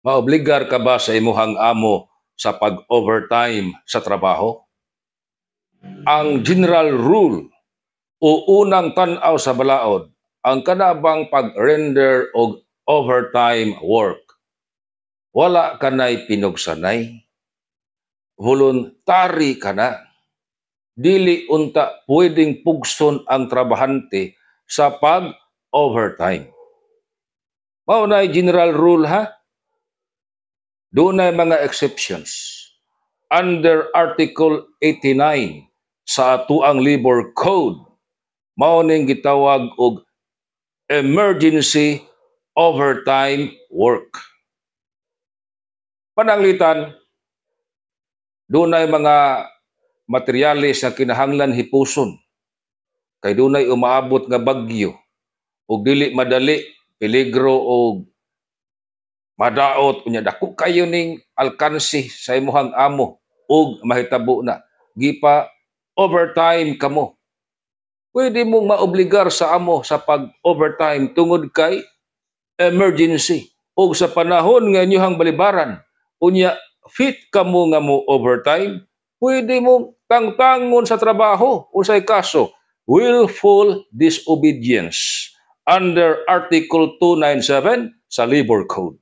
Maobligar ka ba sa imuhang amo sa pag-overtime sa trabaho? Ang general rule o unang tan-aw sa balaod, ang kanabang pag-render og overtime work, wala kanay pinugsanay. Voluntary ka na. Dili unta pwedeng pugson ang trabahante sa pag-overtime. Mao na general rule, ha. Dunay mga exceptions. Under Article 89 sa atuang Labor Code, mao ning gitawag og emergency overtime work. Pananglitan, dunay mga materyales nga kinahanglan hipuson kay dunay umaabot nga bagyo ug dili madali, peligro og madaot unya dako kayo ning alkansi sa imuhang amo ug mahitabo na gipa overtime kamo, pwede mong maobligar sa amo sa pag overtime tungod kay emergency. Ug sa panahon nga inyuhang balibaran unya fit kamo nga mo overtime, pwede mong tangtangon sa trabaho. Unsay kaso? Willful disobedience under Article 297 sa Labor Code.